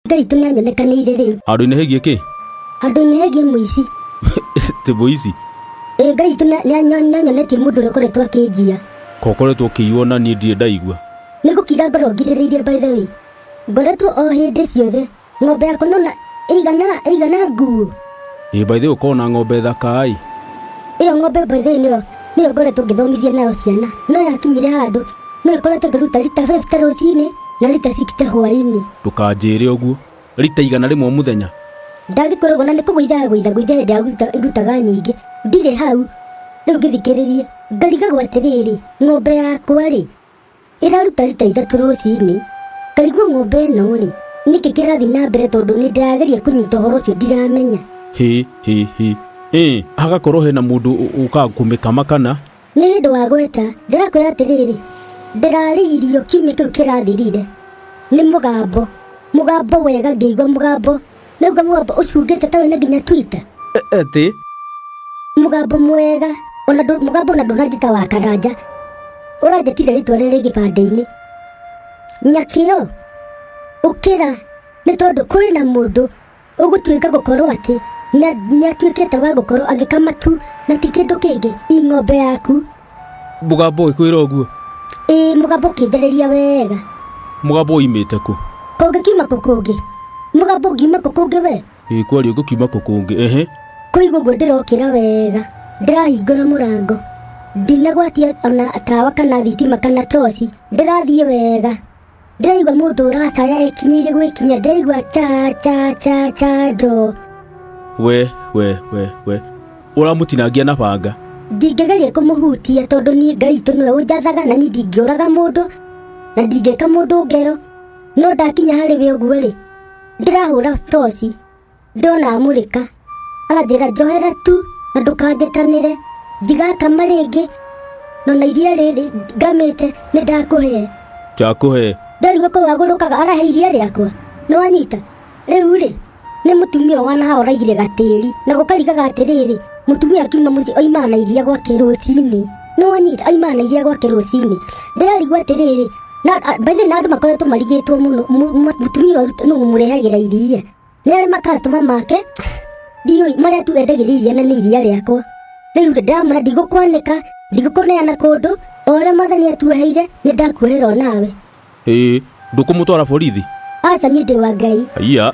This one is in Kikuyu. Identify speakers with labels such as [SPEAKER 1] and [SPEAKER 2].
[SPEAKER 1] Ngai witũ nĩanyonekanĩire rĩu.
[SPEAKER 2] Handũ-inĩ hegiĩ kĩ?
[SPEAKER 1] Handũ-inĩ hegiĩ mũici.
[SPEAKER 2] Ti mũici.
[SPEAKER 1] Ĩ Ngai witũ nĩanyonetie mũndũ ũrĩa ũkoretwo akĩnjia.
[SPEAKER 2] Ko ũkoretwo ũkĩiywo na niĩ ndirĩ ndaigua.
[SPEAKER 1] Nĩ gũkira ngorwo ngirĩrĩirie by the way. Ngoretwo o hĩndĩ ciothe. Ng'ombe yakwa nona ĩigana ĩigana nguo.
[SPEAKER 2] Ĩ by the way ũkoragwo na ng'ombe thaka ĩ.
[SPEAKER 1] Ĩyo ng'ombe by the way nĩyo nĩyo ngoretwo ngĩthomithia nayo ciana. No yakinyire handũ no ĩkoretwo ĩkĩruta rita 50 rũcinĩ na rita 60 hwaĩ-inĩ.
[SPEAKER 2] Ndũkanjĩre ũguo. Rita 100 mũthenya?
[SPEAKER 1] Ndagĩkoragwo na nĩ kũgũitha gũitha gũitha hĩndĩ ĩrĩa ĩrutaga nyingĩ. Ndirĩ hau. Rĩu ngĩthikĩrĩrie. Ngarigagwo atĩrĩrĩ, ng'ombe yakwa rĩ, ĩraruta rita 3 rũcinĩ. Ngarigwo ng'ombe ĩno rĩ, nĩkĩ kĩrathiĩ na mbere tondũ nĩ ndĩrageria kũnyita ũhoro ũcio ndiramenya.
[SPEAKER 2] Hĩ hĩ hĩ. Ĩ, hagakorwo hena mũndũ ũkaga kũmĩkama kana?
[SPEAKER 1] Nĩ hĩndĩ wagweta, ndĩrakwĩra atĩrĩrĩ, ndĩrarĩirio kiumia kĩu kĩrathirire nĩ mũgambo, mũgambo wega ngĩigua mũgambo, naigua mũgambo ũcungĩte ta wĩna nginya Twitter.
[SPEAKER 2] Atĩ?
[SPEAKER 1] Mũgambo mwega, ona mũgambo ona ndũranjĩta wa Karanja, ũranjĩtire rĩtwa rĩrĩ rĩ gĩbandĩ-inĩ. Nyakĩo, ũkĩra, nĩ tondũ kũrĩ na mũndũ ũgũtuĩka gũkorwo atĩ nĩatuĩkĩte wa gũkorwo agĩkama tu na ti kĩndũ kĩngĩ i ng'ombe yaku.
[SPEAKER 2] Mũgambo ũgĩkwĩra ũguo?
[SPEAKER 1] Ĩĩ, mũgambo ũkĩnjarĩria wega.
[SPEAKER 2] Mũgambo ũimĩte kũ?
[SPEAKER 1] Kũngĩkiuma kũ kũngĩ? Mũgambo ũngiuma kũ kũngĩ we?
[SPEAKER 2] Ĩĩ kwaria ũngĩkiuma kũ kũngĩ? Ehe.
[SPEAKER 1] Kũigua ũguo ndĩrokĩra wega, ndĩrahingũra mũrango, ndinagwatia ona tawa kana thitima kana toci, ndĩrathiĩ wega. Ndĩraigua mũndũ ũracaya ekinyĩire gwĩkinya, ndĩraigua cha cha cha cha ndo.
[SPEAKER 2] We we we we ũramũtinangia na banga.
[SPEAKER 1] Ndingĩgeria kũmũhutia tondũ niĩ Ngai witũ nĩwe ũnjathaga na niĩ ndingĩũraga mũndũ na ndingĩka mũndũ ngero. No ndakinya harĩ we ũguo rĩ, ndĩrahũra toci. Ndona amũrĩka aranjĩra njohera tu na ndũkanjĩtanĩre ndigakama rĩngĩ no na iria rĩrĩ ngamĩte nĩ ndakũhe.
[SPEAKER 2] Ndakũhe.
[SPEAKER 1] Ndarigwo kũu agũrũkaga arahe iria rĩakwa nĩwanyita rĩu rĩ nĩ mũtumia wana haha ũraigire gatĩri na gũkarigaga atĩrĩrĩ mũtumia akiuma mũciĩ oimaga na iria gwake rũcinĩ nĩwanyita oimaga na iria gwake rũcinĩ ndĩrarigwo atĩrĩrĩ na by the way na andũ makoretwo marigĩtwo mũno mũtumia ũyũ nũ ũmũrehagĩra iria. Nĩ arĩ makastoma make ndiũĩ marĩa tu endagĩria iria na nĩ iria rĩakwa. Rĩu rĩ ndamwĩra ndigũkwanĩka, ndigũkũneana kũndũ, o ũrĩa mwathani atuoheire nĩ ndakuohera o nawe.
[SPEAKER 2] Ĩĩ, ndũkũmũtwara borithi?
[SPEAKER 1] Aca niĩ ndĩ wa Ngai.
[SPEAKER 2] Haiya.